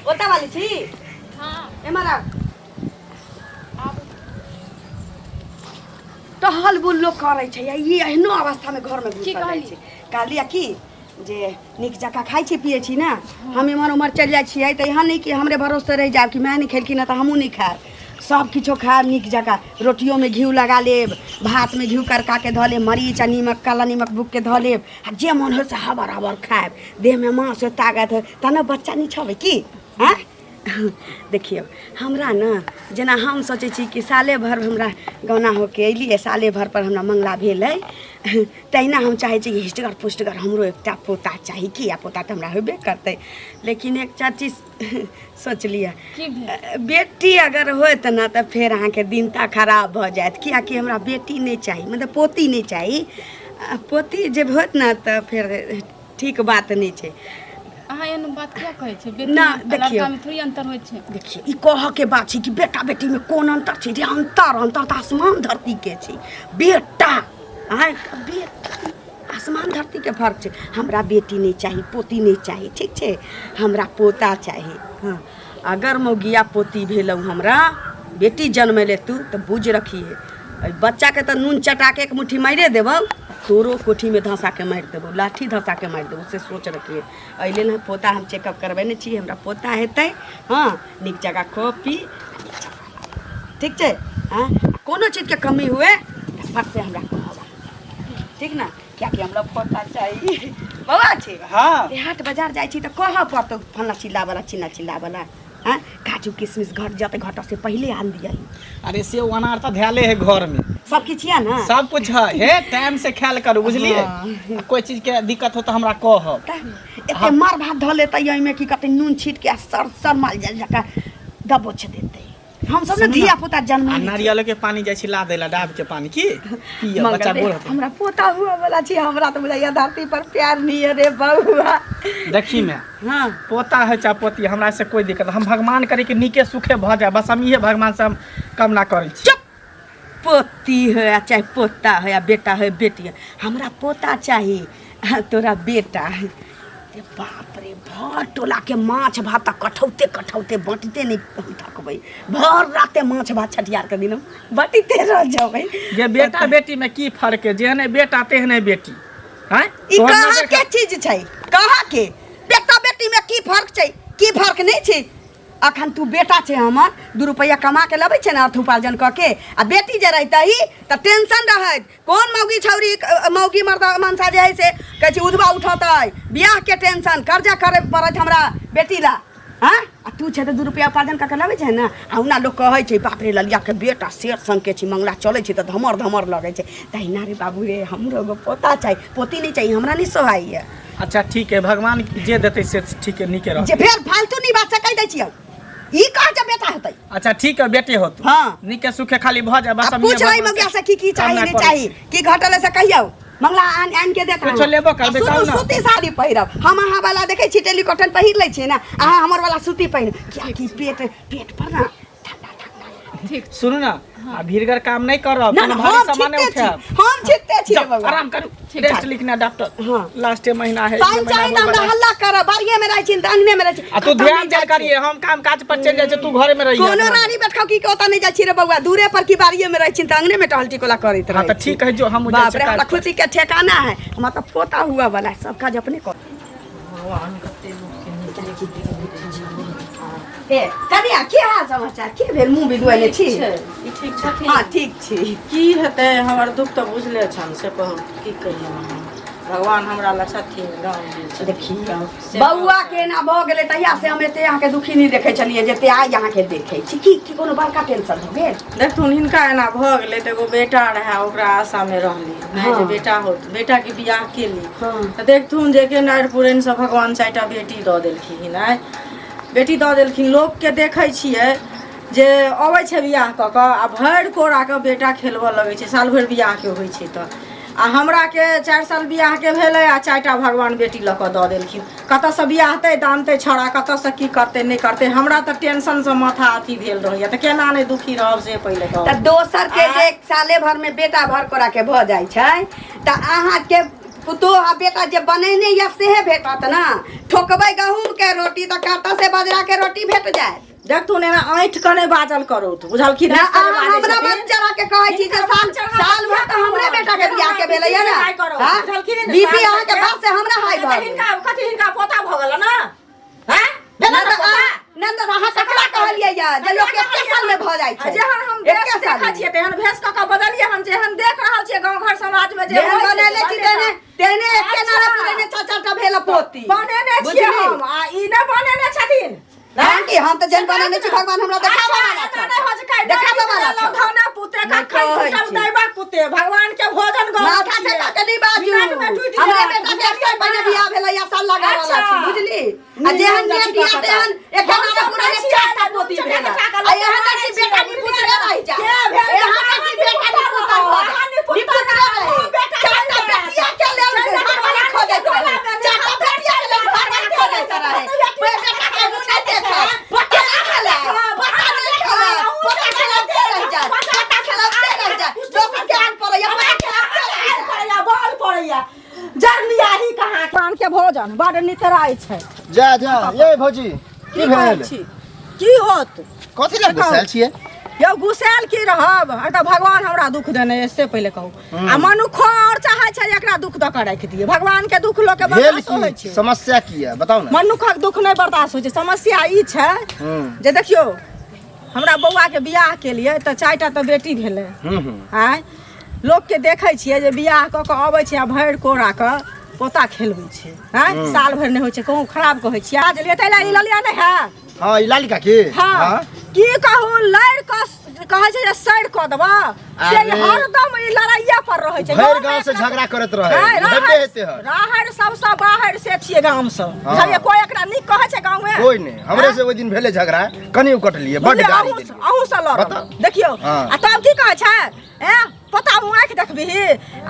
पोता वाली छी? हाँ। एम्हर आउ। टहल बुल लोक करै छै आ ई एहनो अवस्थामे घरमे की घुसल जाइ कहली? छै। कहलियै की जे नीक जकाँ खाइ छी पियै छी ने? हम एम्हर ओम्हर चलि जाइ छियै तऽ एहन नहि कि हमरे भरोसे रहि जायब कि माय नहि खेलखिन हँ तऽ हमहूँ नहि खायब। सब किछो खायब नीक जकाँ। रोटियोमे घिउ लगा लेब, भातमे घिउ करकाके धऽ लेब, मरीच आ नीमक काला नीमक बुकिके धऽ लेब आ जे मोन होइ से हबर हबर खायब। देहमे माँस होइ, ताकत होइ, तहन बच्चा नहि छबै की? आँय, देखियौ, हमरा ने जेना हम सोचै छी कि साले भरि हमरा गौना होके अयलियै, साले भरि पर हमरा मङ्गला भेलै, तहिना हम चाहै छी कि हिस्टगर पुष्टगर हमरो एकटा पोता चाही। कि आ पोता तऽ हमरा होबे करतै, लेकिन एकटा चीज सोच लिअ। की भेल? बेटी अगर होत ने तऽ फेर अहाँके दिनता खराब भऽ जायत, किएकि हमरा बेटी नहि चाही, मतलब पोती नहि चाही। आ पोती जे होत ने तऽ फेर ठीक बात नहि छै। अहाँ एहन बात किया कहै छियै? बेटी ना, आ देखियौ। लड़कामे थोड़ी अंतर होइ छै। देखियौ, ई कहऽके बात छै कि बेटा बेटीमे कोन अन्तर छै रे? अन्तर, अन्तर तऽ आसमान धरतीके छै बेटा। आँय, बेटी आसमान धरतीके फर्क छै। हमरा बेटी नहि चाही, पोती नहि चाही, ठीक छै? हमरा पोता चाही। हँ, अगर मौगिया पोती भेलौ, हमरा बेटी जन्मेले तू तऽ बुझ रखिहे, एहि बच्चाके तऽ नून चटाके एक मुट्ठी मारिए देबौ, तोरो कोठीमे धँसाके मारि देबौ, लाठी धँसाके मारि देबौ, से सोच रखिहे। एहि लेल हम पोता हम चेकअप करबेने छी। हमरा पोता हेतै। हँ, नीक जकाँ खो पी, ठीक छै? हँ, कोनो चीजके कमी हुए तऽ फट से हमरा कहब, ठीक ने? कियाकि हमरा पोता चाही। बौआ छै। हाँ। हाट बाजार जाइ छी तऽ कहऽ पड़तौ फल्लाँ चिल्ला वाला, चिल्ला चिल्ला वाला। हँ, काजू किशमिश घट जाते, घट से पहले आन दिया। अरे से अनार तऽ धैले है घर में। सब किछु यऽ ने? सब कुछ है। हे, टाइम से ख्याल करू, बुझलिए? हाँ। आ कोई चीज के दिक्कत हो तो हमरा कहब। तऽ एते मार भात धऽ लेतै ओहिमे की कहतै, नून छीट के आ सर सर माल जाल जकाँ दबोच देतै। हम सब ने धिया पुता जन्म आ नारियल के पानी जाइ छी ला दैला, डाब के पानी की पिय बच्चा गोर होतै। हमरा पोता हुआ वाला छी, हमरा तऽ बुझाइया धरती पर प्यार नहीं है रे बउआ। देखी मैं। हाँ। पोता है चाहे पोती, हमरा से कोई दिक्कत, हम भगवान करे कि नीके सुखे भऽ जाए, बस हम इहे भगवान से हम कामना करै छी। चुप! पोती है आ चाहे पोता है आ बेटा है बेटी है, हमरा पोता चाही आ तोरा बेटा है। रे बाप रे, भर टोला के माछ भात तऽ कठौते कठौते बँटिते नहि हम थकबै। भर राते माछ भात छठियार के दिन हम बँटिते रह जेबै। जे बेटा बेटी में की फर्क है? जेहने बेटा तेहने बेटी हैं। ई तोहर कहाँ नजर के चीज छै? कहाँ के बेटा बेटी में की फर्क छै? की फर्क नहि छै? अखन तू बेटा छै हमर, 2 रुपैआ कमा के लबै छै ने अर्थ उपार्जन कऽ के। आ बेटी जे रहितही तऽ टेंशन रहैत, कोन मौगी छौरी, मौगी मर्द मनसा जे है से कहै छै उधबा उठौतै, बियाह के टेंशन, कर्जा करे पड़त हमरा बेटी ला। हँ, आ तू छै तऽ 2 रुपैआ उपार्जन कऽ के लबै छै ने। आ ओना लोक कहै छै, बाप रे, ललिया के बेटा शेर सनके छै, मंगला चलै छै तऽ धमर धमर लगै छै। तहिना रे बाबू रे, हमरो एगो पोता चाही, पोती नहि चाही, हमरा नहि सोहाइए। अच्छा ठीक है, भगवान जे देतै से ठीक है, नीके रहतै। जे फेर फालतू नहीं बात से कहि दै छियौ, ई कह जे बेटा हेतै। अच्छा ठीक है, बेटे होतौ। हाँ। नीके सुखे खाली भऽ जाए बस। आ हम इहे पूछ रही भगवान मगिया से से की की चाही कामना नहीं करै चाही, छी। की घटल है से कहियौ, मंगला आन आन के देता। कुछो लेबो करबै सुनू, तब ने। सूती साड़ी पहिरब हम। अहाँ वाला देखै छी टेलीकॉटन पहिर लै छियै ने, अहाँ हमर वाला सूती पहिर, कियाकि पेट पेट पर ना ठंडा ठंडा। ठीक। सुनू ना, आ भीड़गर काम नहीं करब, ना ना, कोनो भारी हम सामान नहीं छिटते छी, उठायब। हम छिटते छी रे जाओ, बउआ। आराम करू, ठीक रेस्ट छै। लिखना डॉक्टर। हाँ। लास्ट महीना है, पानि ये महीना चाही तऽ होय हमरा बला। हल्ला करब, बाड़िए में रहै छी तऽ अंगने में रहै छी। आ तू कतौ ध्यान नहि देल जाइ छी। करिए, हम काम काज पर चलि जाइ छी, तू घरे में रहिए। कोनो रानी बैठखाउ की के ओतऽ नहि जाइ छी रे बौआ, दूरे पर की बाड़िए में रहै छी तऽ अंगने में टहल टिकोला करैत हाँ रहै तऽ छी। ठीक है, जो हम जाइ बाप छी रे, हमरा काज पर। खुशी के ठेकाना है, हमरा तऽ पोता हुआ वाला है, सब काज अपने कर। भगवान कते लोकके नीक नीक बुद्धि दै। ए कनिया, की हाल समाचार? की भेल, मुँह बिदुआने छी? ठीक छै, ई ठीक छथिन? हाँ ठीक छी। की हेतै, हमर दुख तऽ बुझले छनि, से कहू की कहियै हम? भगवान हमरा लग छथिन, राम जी छथिन। देखियौ से बौआ के एना भऽ गेलै तहिया से हम एते अहाँके दुखी नहि देखै छलियै जते आइ अहाँके देखै छी। की की कोनो बड़का टेंशन भऽ गेल? देखथुन, हिनका एना भऽ गेलै तऽ एगो बेटा रहए, ओकरा आशामे रहली नहि जे हाँ। बेटा होत, बेटाके बियाह केली। हाँ। तऽ देखथुन जे के नारि पुरैनसँ भगवान 4टा बेटी दऽ देलखिन। आइ बेटी दऽ देलखिन। लोकके देखै छियै जे अबै छै बियाह कऽ कऽ आ भरि कोराके बेटा खेलबऽ लगै छै, साल भरि बियाहके होइ छै तऽ। आ हमराके 4 साल बियाहके भेलै आ 4टा भगवान बेटी लऽ कऽ दऽ देलखिन। कतऽसँ बियाहतै दानतै छौड़ा, कतऽसँ की करतै नहि करतै, हमरा तऽ टेंशनसँ माथा अथी भेल रहैया, तऽ केना नहि दुखी रहब से पहिले कहू। तऽ दोसर के जे साले भर में बेटा भर कोरा के भऽ जाइ छै तऽ अहाँके पुतोह आ बेटा जे बनेने यऽ सेहे भेटत ने। ठोकबै गहूँम के रोटी तऽ कतऽ से बजरा के रोटी भेट जायत। देखथुन एना ऐंठ कऽ नहि बाजल करू बुझलखिन? ना, अहाँ हमरा मत चढ़ा के कहै छी जे साल साल भर तऽ हमरे बेटा के बियाह के भेलैया ने। हाँ? बीपी अहाँ के बात से हमरा हाई भऽ गेल। हिनका कथी, हिनका पोता भऽ गेल ने? हैं? भेलै ना ने तऽ पोता? अहाँ, ना तऽ अहाँ ककरा कहलियै या जे लोक एके साल में भऽ जाइ छै? जेहन हम एके भेष साल देखै में। छियै तेहन भेष कऽ कऽ बदलियै। हम जेहन देख रहल छियै गाँव घर समाज में जे जेहन होइ छै, बनेले छी तेहने तेहने एके नारा पुरेने चार चार टा भेल पोती बनेने छियै बुझली? हम आ ई नहि बनेने छथिन। हम की, हम तऽ जेहन बनेने छी भगवान हमरा देखाबऽ वाला छै, देखाबऽ वाला छै। धौना पुते नहि कखन कहै टूटल छी। दैबक पुते भगवान के भोजन गौरव माथा छियै। ठेका के नहि बाजू। मिनट में टूटि हमरे जायत, बेटा के एक साल पहिने बुझलियै? बियाह भेलै या साल लगाबऽ वाला छै। अच्छा। बुझली? आ जेहन जाति नेत या का पता। तेहन एखन हम आब सब पुराने नहि छियै, चारि टा पोती नून भेल। चटा आ एहन नहि कि बेटा निपुतरे रहि जाय, के भेल? एहन नहि कि बेटा निपुतर भऽ जाय, अहाँ निपुतर निपुतरे रहू, रहे। बेटा चारि टा चलि जायत। बेटिया के लेल चलि जायत, घरवाला खोजैत रहे, चारि टा बेटिया के लेल घरवाला खोजैत रहे, बेटा के मुँह नहि देखै, पता नहि खेलै, पता नहि खेलै, पता खेलाबते रहि जाय, पता खेलाबते रहि जाय, दोसर के आन पड़ैया, पता खेलाबते रहि जाय। पड़ैया बल पड़ैया जरनियाही कहाँ पान के भोजन बड नितराइ छै। जा जा ये भौजी, की की कहै भेल? छी की होत? कथी लए गुस्सायल छियै? यौ गुस्सायल की रहब, एतऽ भगवान हमरा दुख देने अछि से पहिले कहू। आ मनुखो और चाहै छै जे एकरा दुख दऽ कऽ राखि दियै। भगवान के दुख लोक के भेल बर्दाश्त होइ की छै? समस्या की है बताउ ने। मनुखक दुख नहि बर्दाश्त होइ छै। समस्या ई छै जे देखियौ हमरा बौआ के बियाह केलियै तऽ चारिटा तऽ बेटी भेलै। हूँ हूँ आँय, लोकके देखै छियै जे बियाह कऽ कऽ अबै छै आ भरि कोरा कऽ पोता खेलबै छै। आँय, साल भरि नहि होइ छै। कहूँ खराब कहै छियै? आज लिए ताहि लए ई ललिया नहि है। हाँ, ई लाली काकी। हाँ, की कहू, लड़ि कऽ कहै छै जे सड़ि कऽ देबऽ से। अरे। हरदम ई लड़ाइये पर रहै छै। भरि गाँवमे गाँव से एकरा- झगड़ा करैत रहे। आँय, हेबे राहरि हेते हन। राहरि सबसँ बाहर से छियै गामसँ। हाँ। बुझलियै? कोइ एकरा नीक कहै छै गाँवमे? कोई नहीं। हमरे आँय? से ओहि दिन भेले झगड़ा, कनि कटलिए, बड बुझलियै? गाली अहूँ देलिए। अहूँ लड़ब। बताउ। देखियौ। हाँ। आ तब की कहै छै, ए पोता मुँह आँखि देखबिही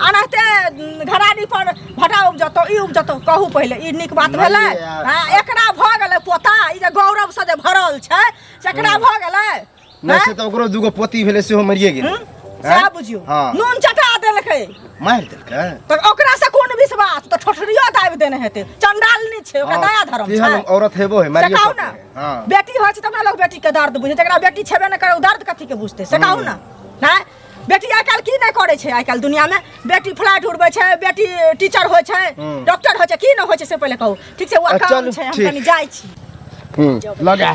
अनाहिते घरारी पर भटा उपजतौ, ई उपजतौ। कहू पहिले, ई नीक बात नहि भेलै? यार। हाँ, एकरा भऽ गेलै पोता, ई जे गौरव से जे भरल छै से एकरा भऽ गेलै? नहि से तऽ ओकरो दूगो पोती भेलै, सेहो मरिए गेलै। सएह बुझियौ। हाँ। नून चटा देलकै। मारि देलकै तऽ ओकरा से कोन विश्वास? तऽ ठोठरियो दाबि देने हेतै। चंडालनी छै, ओकरा दया धर्म तेहन छै? औरत हेबो है से मारियो कहू सकै ने। है। हाँ। बेटी होइ छै तब ने लोक बेटी के दर्द बुझै। जकरा बेटी छेबे नहि करे ओ दर्द कथी के बुझतै, से कहू ने। नहि, बेटी आइ काल्हि की नहि करै छै? आइ काल्हि दुनियामे बेटी फ्लाइट उड़बै छै, बेटी टीचर होइ छै, डॉक्टर होइ छै, की नहि होइ छै से पहिले कहू। ठीक छै, ओ आ, काम चलू, छै, हम ठीक। कनि जाइ छी। लगा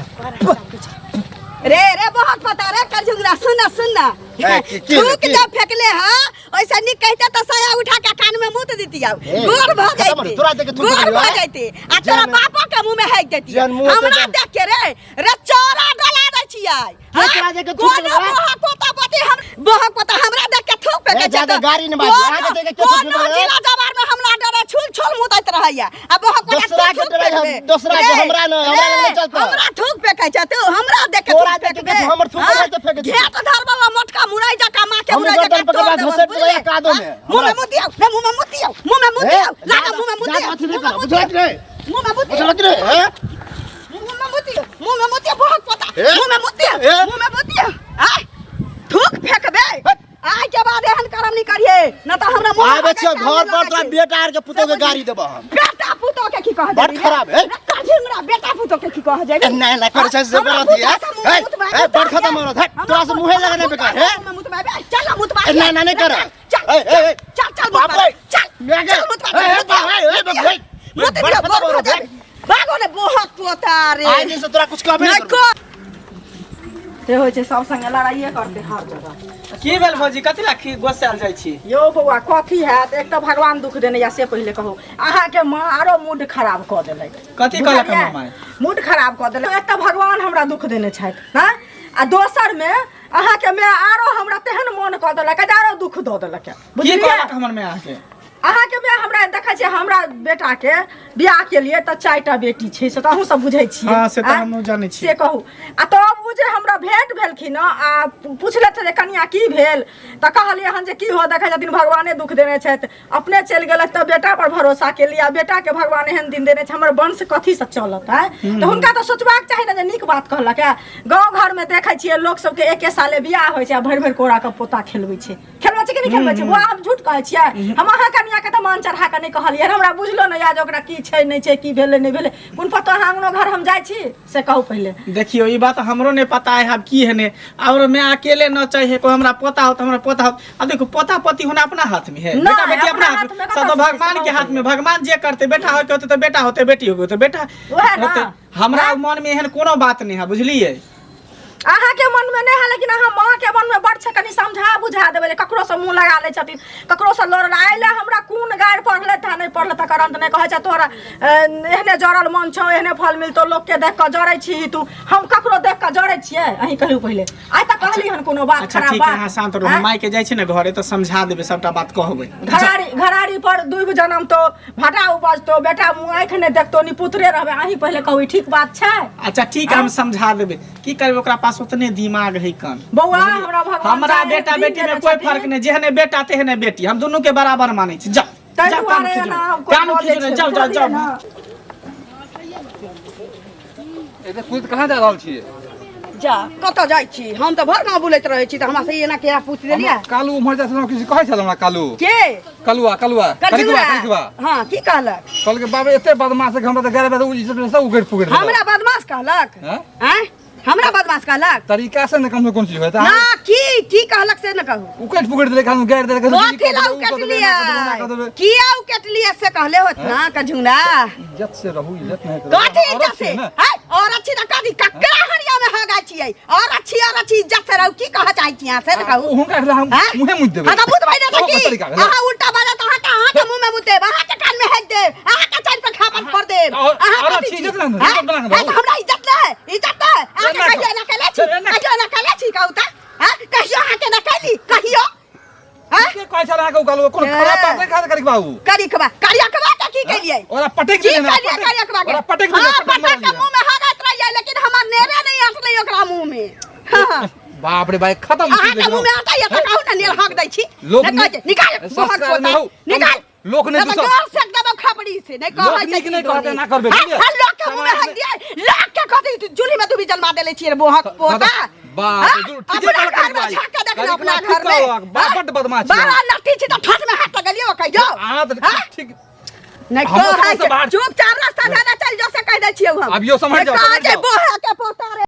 रे रे बहुत पता रे करझुंगरा, सुन सुन। ए, की थूक की? जब फेकले हा ओइसे निक कहते त साया उठा के कान में मुत देती, आउ ए, गोर भ खतम जाइते, तोरा देख के थूक गोर देलियौ, भ ए? जाइते आ तोरा जेहन- बापो के मुंह में हेक देती। जेहन मुँह हेतै हमरा तेहन- देख के रे रे चोरा डला दै छियै। के तोरा देख के थूक कोनो देलकै? बोहक पोता पोती हम बोहक पोता हमरा देख के थूक फेकै ए, छै जादा तऽ गारी नहि बाजू। अहाँके देख के के थूक कोनो फेकलै? जिला जवार में हमरा डरे छुल छुल मुतैत रहैया आ बोहक पोता दोसरा के थूक डरे हम, फेकबे। दोसरा के, रे, हमरा नहि, हमरा रे, लग नहि चलतै। हमरा थूक फेकै छै तू? हमरा देख के तोरा थूक देख के फेकबे? तू हमर थूक हाँ? फेकै तऽ फेकै छी। घेट धर वाला मोटका मुरई जका माँ के हम मुरई गर्दन जका पकड़बा तोड़ देबो, घसैट देबै बुझले? कादो में। हाँ? मुँह में हमरा- मुँह दियौ रे, मुँह में मुँह दियौ, मुँह में मुँह ए, दियौ, लागा जादा- मुँह में मुँह जादा दियौ, अथी नहि मुँह में करब, मुँह बुझलक दियौ, रे? मुँह में मुँह दियौ, बुझलक रे, हे? मुँह में मुँह दियौ, मुँह में मुँह दियौ, बहुत पता, ए? मुँह में मुँह दियौ, ए? मुँह में मुँह दियौ, आय थूक फेकबे। आइ के बाद एहन करम नहीं करिए न तऽ हमरा मुँह आबै छियौ घर पर, तोरा बेटा आर के पुतोह के गाड़ी देबह हम। बेटा पुतोह के की कह बड़ खराब है। झिंगरा बेटा पुतोह के की कह जेबी? ए, नहीं नहीं करे छै से बड़ अथी है। ए, ए, बड़ खतम औरत है, तोरा से मुँहे लगे नहीं बेकार है। चल मुतबा। ए, ना, ना, नहीं कर। चल ए, ए, ए, चल चल बाप मुतबा रे। चल मैं के- चल मुतबा। ए, ए, बाप रे, ए, बाप रे। मुत बड़ दियो खतम गोर औरत है। भागो ने बहुत पोता रे। आइ दिन से तोरा कुछ कहबे नहीं नहीं करबो। को से होइ छै सब संगे लड़ाइए करतै हर जगह। की भेल भौजी, कथी ला गोसायल जाइ छी? यौ बौआ, कथी हैत? एक तऽ भगवान दुख देने या से पहिले कहू, अहाँके माँ आरो मूड खराब कऽ देलथि। कथी कहलक बुझलियै? हमर माय? मूड खराब कऽ देलक। एक तऽ भगवान हमरा दुख देने छथि, हँ, आ दोसरमे अहाँके माय आरो हमरा तेहन मोन कऽ देलक जे आरो दुख दऽ देलक। की बुझलियै? कहलक हमर माय अहाँके? अहाँके माय हमरा देखै छियै, हमरा बेटाके बियाह के लिए तऽ चारिटा बेटी छै, से तऽ अहूँ सब बुझै छियै। हाँ, से तऽ आँय? हमहूँ जानै छियै। से कहू, आ तब ओ जे हमरा भेंट भेलखिन आ पुछलथि जे कनिया की भेल, तऽ कहलियै हन जे की हो, देखै छथिन भगवाने दुख देने छथि, अपने चलि गेलथि तऽ बेटा पर भरोसा केलियै आ बेटाके भगवान एहन दिन देने छै, हमर वंश कथीसँ चलत? आँय, तऽ हुनका तऽ सोचबाक चाही ने जे नीक बात कहलक। है गाँव घरमे देखै छियै लोक सबके एके साले बियाह होइ छै आ भरि भरि कोरा के पोता खेलबै छै, खेलबै खेलबै छै कि नहि खेलबै छै? बौआ, हम झूठ कहै छियै? हम अहाँ कनिया के तऽ मान चढ़ा कऽ नहि कहलियै। हमरा बुझलो नहि यऽ जे ओकरा की छै नहि छै, की भेलै नहि भेलै। कोन पतो अहाँ अंगनो घर हम जाइ छी से कहू पहिले। देखियो, ई बात हमरो नहीं पता है अब की है ने, और मैं अकेले न चाहिए कोई हमरा पोता हो तो हमरा पोता हो। अब देखो, पोता पोती होना अपना हाथ में है, नहीं, बेटा बेटी अपना अपना हाथ हाथ में, में सब तो कतऽ से भगवान के से हाथ में। भगवान जे करते, बेटा होके होते तो बेटा होते, बेटी होके तो बेटा वएह ना। होते। हमरा मन में एहन कोनो बात नहीं है, बुझलिए? अहाँके मनमे नहि है, लेकिन अहाँ माँके मनमे बड़ छै। कनि समझा बुझा देबै जे ककरोसँ मुँह लगा लै छथिन, ककरोसँ लड़ल आइ लए। हमरा कोन गारि पढ़लै तऽ नहि पढ़लै तकर अन्त नहि। कहै छै तोरा एहने जड़ल मन छौ, एहने फल मिलतौ, लोकके देख कऽ जड़ै छी तू। हम ककरो देख कऽ जड़ै छियै? अहीं कहू पहिले। आइ तक कहली हन कोनो बात अच्छा खराब ठीक है, बात? अहाँ शांत रहू। आँय? माय के जाइ छी ने घरे तऽ समझा देबै, सबटा बात कहबै। घरारी घरारी पर दुइब जनमतो, भाटा उपजतो, बेटा मुँह आँखि नहि देखतो, निपुतरे रहबै। अहीं पहिले कहू, ई ठीक बात छै? अच्छा ठीक है, हम समझा देबै। की करबै, ओकरा पास उतने दिमाग है कन। बौआ, हमरा भगवान हमरा चाहे बेटा दिन बेटी में देने कोई छथिन। फर्क नहीं, जेहने बेटा तेहने बेटी, हम दुनू के बराबर मानै छी। जाओ ताहि जाओ, कान दुआरे खींचू एना हम कोई कान बजै खींचू, छै, जाओ जाओ बुझलियै जाओ। ने? एते कुद कहाँ जा रहल छियै? जा, कतऽ जाइ छी? हम तऽ भर गाँव बुलैत रहै छी, तऽ हमरा से एना किया पूछ लेलियै? कालू उम्हर जाइ छलहुँ, किछु कहै छल हमरा कालू। के? कलुआ, कलुआ, करिकवा, करिकवा। हँ, की कहलक? कहलकै बाबा एते बदमाश है कि हमरा तऽ 11 बजे ई सब सब उगड़ पुगड़ देलक। हमरा बदमाश कहलक? हँ? आँय, हमरा बदमाश कहलक? तरीका से ने कम से कोन चीज होय। ना, की की कहलक से न कहू। उकट पुगड़ देलक, हम गारि देलक। कथी ला उकटलियै? किया उकटलियै से कहले होत ना कझुंगरा। इज्जत से रहू, इज्जत नहीं करू। कथी औरत इज्जत से? छियै ने। है औरत छी तऽ कथी ककरा हरिया में हगा छियै? औरत छी, औरत छी, इज्जत से रहू। की कह चाहै छी अहाँ से न कहू। हुनका एकरा हम हैं? मुँहे मुँह देबै। हाँ तऽ भूत भइले तऽ ओहो की तरीका भेलै। अहाँ उल्टा बाजत, अहाँके मुँह में मुँह देब, अहाँके कान में हेक देब, अहाँके चारि पर खापन फोड़ देब। अहाँ औरत कथी छी, छी? इज्जत ना, हैं? इज्जत बना के हैं, रहू। तऽ हमरा इज्जत नहि है, इज्जत नहि है। अहाँके एना कहियो एना केले छी? एना कहियो एना केले छी कहू तऽ? हैं? कहियो अहाँके एना कैली कहियो? हैं? के कहै छल अहाँके ओ कालू? कोनो खराब बात नहि कहत करिक बाबू। करिकबा, करियकबा के की केलियै? ओकरा पटकि की देलियै ने, केलियै करियकबा के? ओकरा पटकि देलियै, हाँ, पटकि पटक के मारलियै। मुँह में हगैत रहियै, लेकिन हमर नेरे नहि अटलै ओकरा मुँह में। हाँ। बाप रे भाई, खत्म अहाँके मुँह में अटैया तऽ कहू ने, नेर हक दै छी। लोक नहि कहै छै, निकाल संस्कार मुँहक पोता, नहि हौ। निकाल। लोक नहि नहि तऽ दूसर। गोर सेक देबौ खपड़ी से, नहि लोक कहै छै नीक की नहि कहतै, डोली। एना करबै, हाँ, बुझलियै? हाँ, लोक के मुँह में हक दियै, लोक के कथी चूल्ही में दुबी जलमा देले छियै रे मुँहक पोता। बाप हाँ? रे, ठीके अपना कहलक घर में भाई। झाँक के देखना करिकबा अपना ठीक घर में। कहलक, हाँ? बड्ड बदमाश छियै। बड़ा नटी छी तऽ ठोठ में हाथ लगलियै कहियो। अहाँ तऽ हाँ? ठीक नहि हमरो कहै सबसँ छै, बाहर- चुपचाप रास्ता धरने चलि जाओ से कहि दै छियौ हम। अभियो सम्हरि जाओ, नहि कहै सम्हरि छै जाओ। बोहा के पोता रे।